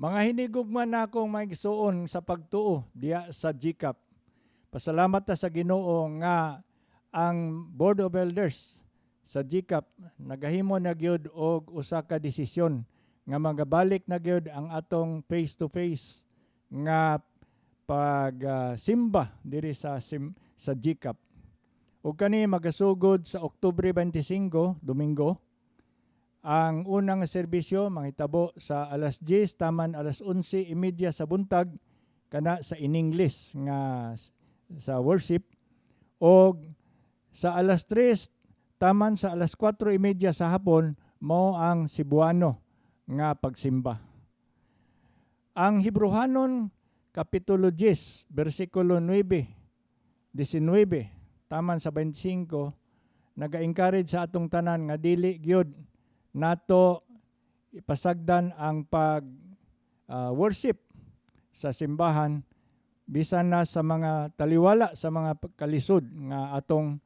Mga hinigugma nakong mga igsuon sa pagtuo diya sa GCAP. Pasalamat ta sa Ginoo nga ang Board of Elders sa GCAP nagahimo na gyud og usa ka desisyon nga magabalik na gyud ang atong face to face nga pag simba diri sa GCAP. Ug kani magasugod sa Oktubre 25, Domingo. Ang unang serbisyo mahitabo sa alas 10 taman alas 11:30 sa buntag, kana sa in English nga sa worship, og sa alas 3 taman sa alas 4:30 sa hapon mao ang Cebuano nga pagsimba. Ang Hebreohanon Kapitulo 10 bersikulo 9, 19 taman sa 25 naga-encourage sa atong tanan nga dili gyud nato ipasagdan ang pag worship sa simbahan bisan na sa mga taliwala sa mga kalisod nga atong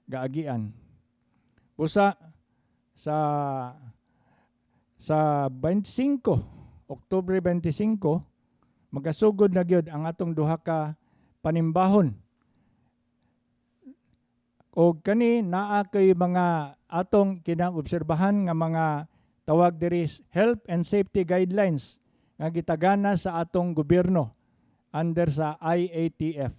gaagian. Busa sa 25, Oktubre 25, magasugod na gyud ang atong duha ka panimbahon. Og kani naa kay mga atong kinaobserbahan nga mga tawag diri health and safety guidelines nga gitagana sa atong gobyerno under sa IATF.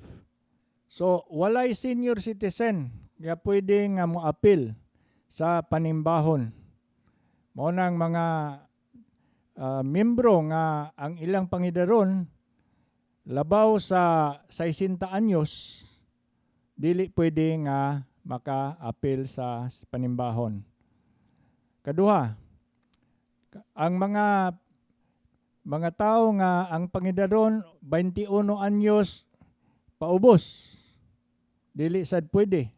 So walay senior citizen nga pwede nga moapil sa panimbahon. Mao nang mga membro nga ang ilang pangidaron labaw sa 60 anyos, dili pwede nga maka-apil sa panimbahon. Kaduha, ang mga tao nga ang pangidaron 21 anyos paubos, dili sad pwede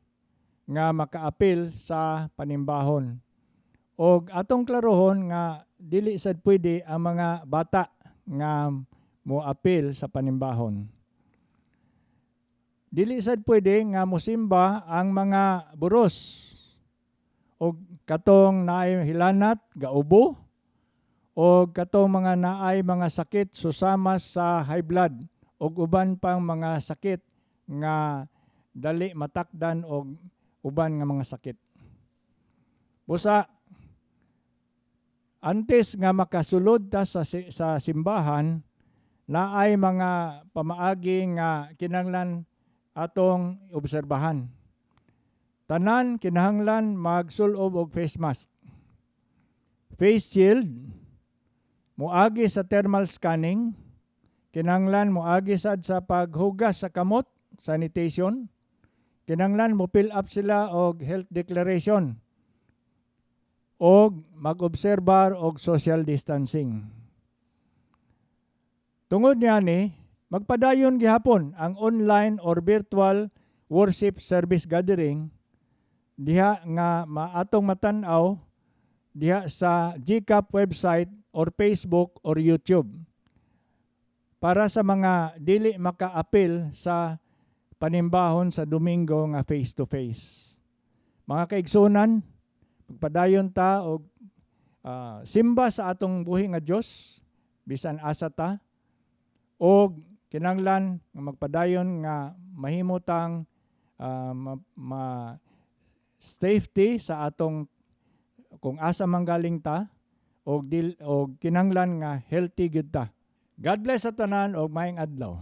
nga makaapil sa panimbahon. Og atong klarohon nga dili sad pwede ang mga bata nga moapil sa panimbahon. Dili sad pwede nga mosimba ang mga buros og katong naay hilanat, gaubo, og katong mga naay mga sakit susama sa high blood og uban pang mga sakit nga dali matakdan og uban nga mga sakit. Busa antes nga makasulod ta sa simbahan, naay mga pamaagi nga kinahanglan atong obserbahan. Tanan kinahanglan magsulob og face mask, face shield, moagi sa thermal scanning, kinahanglan moagi sad sa paghugas sa kamot, sanitation, kinahanglan mo fill up sila og health declaration og mag-obserbar og social distancing. Tungod niani, magpadayon gihapon ang online or virtual worship service gathering diha nga maatong matan-aw diha sa GCAP website or Facebook or YouTube para sa mga dili makaapil sa panimbahon sa Domingo nga face to face. Mga kaigsunan, magpadayon ta og simba sa atong buhi nga Dios bisan asa ta, og kinahanglan nga magpadayon nga mahimo tang safety sa atong kung asa man galing ta og kinahanglan nga healthy gyud ta. God bless sa tanan og maayong adlaw.